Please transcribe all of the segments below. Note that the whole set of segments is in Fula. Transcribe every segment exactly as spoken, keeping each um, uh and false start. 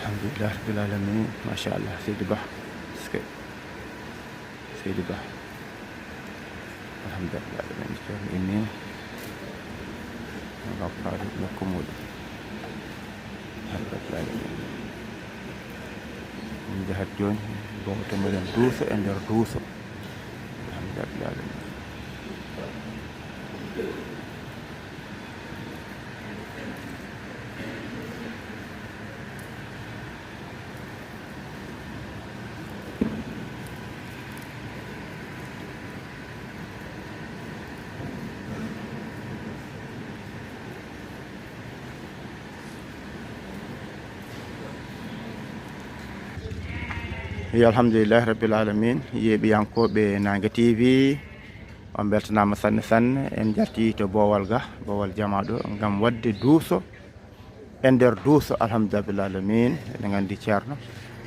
Alhamdulillah rabbil alamin. Machallah, Seydi Ba. Seydi Ba. Alhamdulillah, min ceerno immiima. Ngam faade nokku muuɗum. Alhamdulillah. Min njahat jooni, gooto meɗen duuso e nder duuso. Alhamdulillah. Yo alhamdulillahi rabbil alamin, yeeɓiyankooɓe Naange T V, on mbeltanaama sanne sanne. En njalti to boowal ga, boowal jamaa ɗo, ngam waɗde duuso e nder duuso, alhamdulillah alamin. Eɗen nganndi ceerno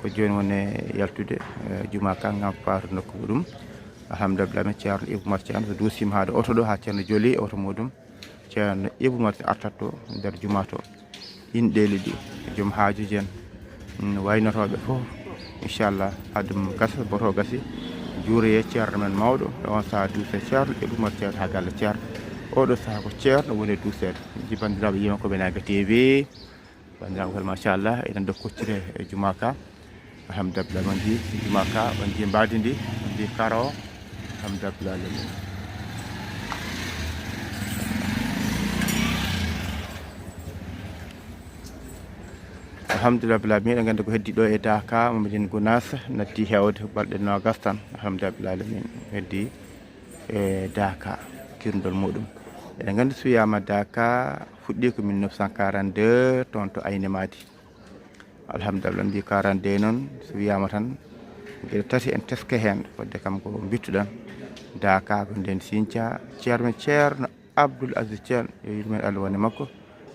ko jooni woni e yaltude, eh, jumaa ka ngam faade nokku muɗum. Alhamdulillah alamin, ceerno Ibou Oumar Thiam so duusiima haa ɗo oto ɗo, haa ceerno joli e oto muɗum. Ceerno Ibou Oumar Thiam artat to nder jumaa to. Inɗeeli ɗi, joom haajuuji en, mm, waynotooɓe fof, inchallah, haa ɗum gasa, boto gasi, juuroye ceerno men mawɗo, e on sahaa duuse ceerno, e ɗum waɗi ceerno haa galle ceerno. Oɗo sahaa ko ceerno woni e duuseede. Ji banndiraaɓe yiima ko ɓe Naange T V, banndiraaɓe kala, machallah, enen ɗo koccire e jumaa ka. Alhamdulillah, on njii jumaa ka, on njii mbaadi ndi, on njii karo o. Alhamdulillah alamin. Alhamdulillah rabbil alamin, eɗen nganndi ko heddi ɗo e Daaka, Mamadine Gounass natti heewde balɗe noogas tan. Alhamdulillah rabbil alamin, heddi e Daaka, kirndol muɗum. Eɗen nganndi so wiyaama Daaka fuɗɗii ko mille neuf cent quarante-deux, toon to Aynemadi. Alhamdulillah, mbi quarante-deux noon, so wiyaama tan, geɗe tati en teske heen, fodde kam ko mbittuɗen. Daaka ko ndeen Sinca, ceerno, ceerno Abdoul Aziz Thiel, yo yurmeen Allah wone makko,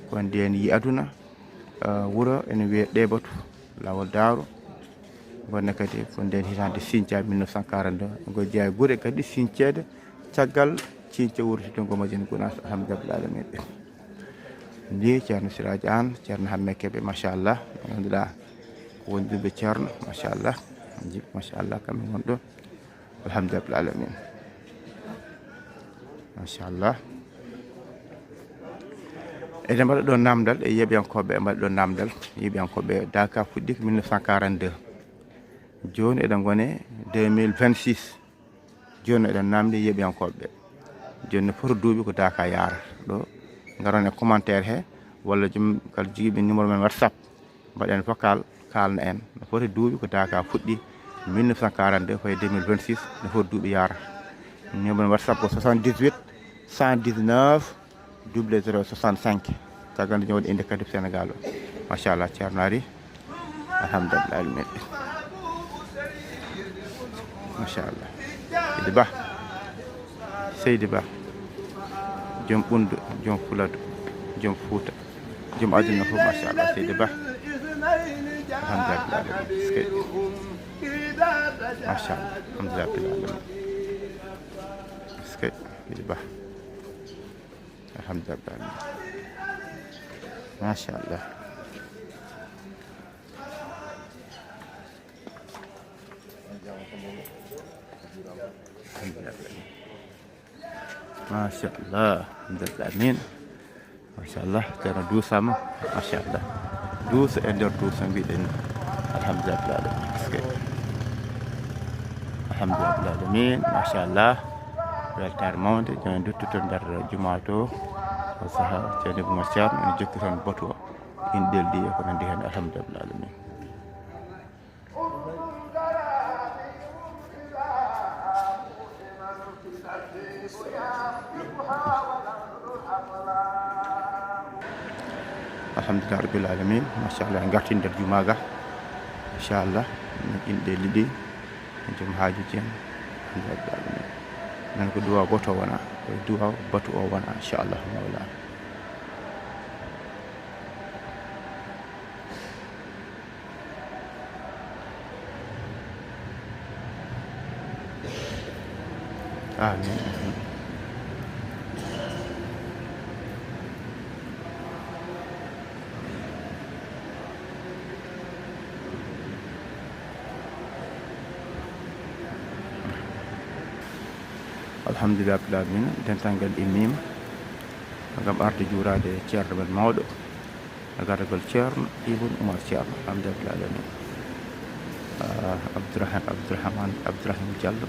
ko ndeen yi aduna, eh, wuro ene wiyee Ɗeebatu, laawol Daaro. Wonde kadi ko ndeen hitaande Sinca mille neuf cent quarante-deux, ngo jeyaa e gure kadi sinceede caggal Sinca wuurtidde ngo Madina Gounass, alhamdulillah alamin. Ndi ceerno Siraaji Aan, ceerno Hamme Kebe, machallah. Ngannduɗaa ko wonduɓe ceerno, machallah. Nji-, machallah, kamɓe ngon ɗo. Alhamdulillah alamin. Machallah. Eɗen mbaɗa ɗo namdal e yeeɓiyankooɓe, mbaɗa ɗo namdal yeeɓiyankooɓe. Daaka fuɗɗi ko mille neuf cent quarante-deux. Jooni eɗen ngone deux mille vingt-six. Jooni eɗen namdi yeeɓiyankooɓe ɓe. Jooni no foti duuɓi ko Daaka yaara ɗo. Ngaron e commentaire he, walla joom kala jogiiɓe numéro men WhatsApp. Mbaɗen vocal, kaalna en. No foti duuɓi ko Daaka fuɗɗi mille neuf cent quarante-deux fayi deux mille vingt-six, no foti duuɓi yaara. Numéro WhatsApp ko soixante-dix-huit, cent dix-neuf, double zéro soixante-cinq. Caggal nde ñëwde inde Kadib Sénégal o. Machallah, Ceerno ari. Alhamdulillah alamin. Machallah. Seydi Ba. Seydi Ba. Joom Ɓunndu, joom Fuladu, joom Fuuta, joom aduna fof, machallah, Seydi Ba. Alhamdulillah alamin. Eskey. Machallah. Alhamdulillah alamin. Eskey, Seydi Ba. Alhamdulillah alamin. Machallah. Alhamdulillah alamin. Machallah. Alhamdulillah alamin. Machallah. Ceerno duusama. Machallah. Duusa e nder duusa mbiɗen. Alhamdulillah alamin. Eskey. Alhamdulillah alamin. Machallah. Weltaare mawnde. Jooni duttoto nder jumaa to. O saha Ceerno Ibnu Ceerno ene jokki toon batu o. Ina ɗelɗi e ko nanndi heen. Alhamdulillah alamin. Alhamdulillah rabbil alamin. Machallah, en ngartii nder jumaa ga. Inchallah, min inɗe liɗi, joom haajuuji en. Alhamdulillah rabbil alamin. Nan ko duwa goto wona, ko duwa batu o wona, inchallah, mawla. Amin. Alhamdulillah rabbil alamin, dental ngal immiima ngam arde juuraade ceerno men mawɗo. Garagol Ceerno Ibn Umar Ceerno, alhamdulillah alamin. Ah, Abdourahim, Abdourahmane, Abdourahim Diallo,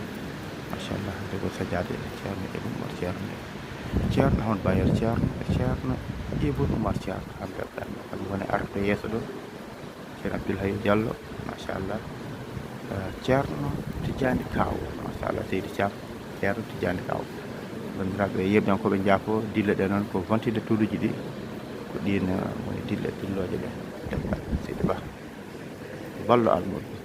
machallah, dogol sajaade Ceerno Ibn Umar Ceerno. Ceerno Ahmad Bayero Ceerno, Ceerno Ibn Umar Ceerno, alhamdulillah alamin. Kamɓe woni arde yeeso ɗo. Ceerno Abdoul Hayy Diallo, machallah. Eh, Ceerno Tijjaani Kaaw, machallah, Seydi Thiam, Ceerno Tijjaani Kaaw. Banndiraaɓe yeeɓiyankooɓe njaafo, dille ɗe noon ko vantiinde tuuduuji ɗi, ko ɗiin, eh, woni dille pillooje ɗe. Seydi Ba, ballo almuudo.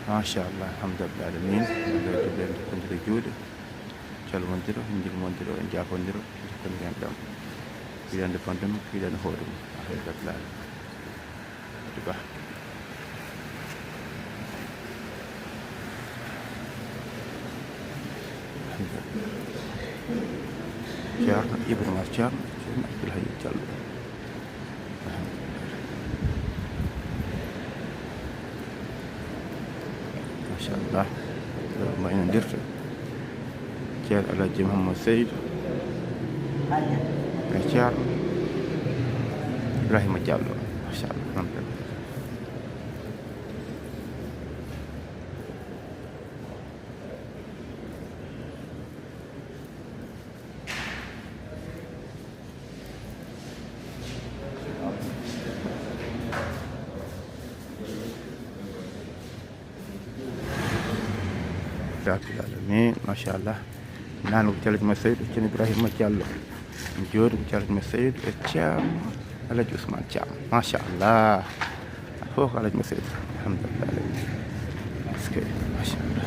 Machallah, alhamdulillah alamin. Allah julle en jokkondira juuɗe, calmondira, njilmondira, en jaafondira, jokkondiren ɗam. Yiɗande bonde mum, yiɗande hoore mum. Alhamdulillah. Ba. Ceerno Ibrahima Ceerno, Ceerno Abdoul Hayy Diallo. Machallah. Ɗo mbaynodirta. Ceerno Alhaji Mouhammad Seydou. E Ceerno Ibrahima Diallo. Machallah. Noon tan. Rabbil alamin, machallah. Naan ko Ceerno Seydou, Ceerno Ibrahima Diallo. Jooɗi ko Ceerno Seydou e Ceerno Alhaji Ousmane Thiam. Machallah. Fof ko Alhaji Seydou. Alhamdulillah. Est-ce que, machallah.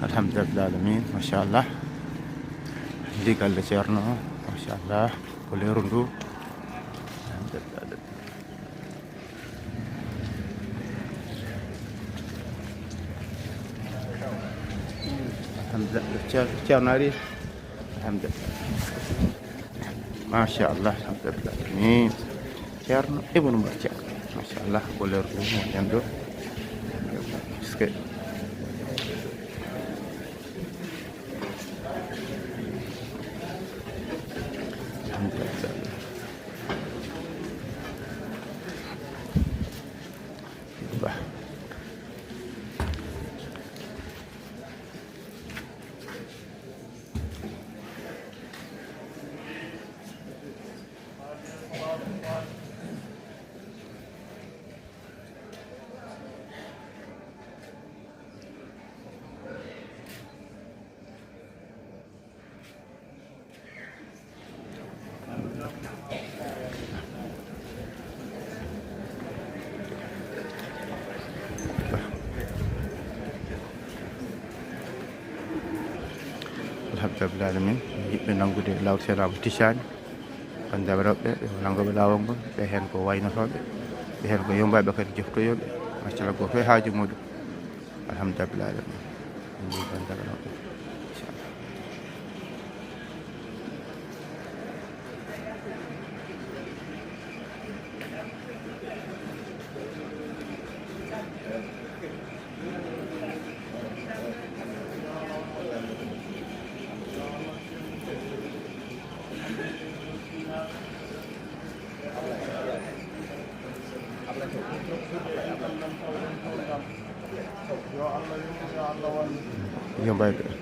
Alhamdulillah alamin, machallah. Ndi galle Ceerno, machallah. Ko leeru ndu. Alhamdulillah. Alhamdulillah. Ceer-, Ceerno ari. Alhamdulillah. Machallah, alhamdulillah. Ni Ceerno Ibnu Umar Ceerno. Machallah, ko leeru ndu wonɗen ɗo. Est-ce que Alhamdulillah alamin, yiɗɓe nanngude laawol Seeɗa Abu Tijani, banndiraaɓe rewɓe, ɓe nanngooɓe laawol ngol, ɓe heen ko waynotooɓe, ɓe heen ko yommbaaɓe kadi joftoyooɓe, machallah, gooto e haaju muɗum. Alhamdulillah alamin. Min mbiy tan daga ɗon. Inchallah. Yo mbayɓe.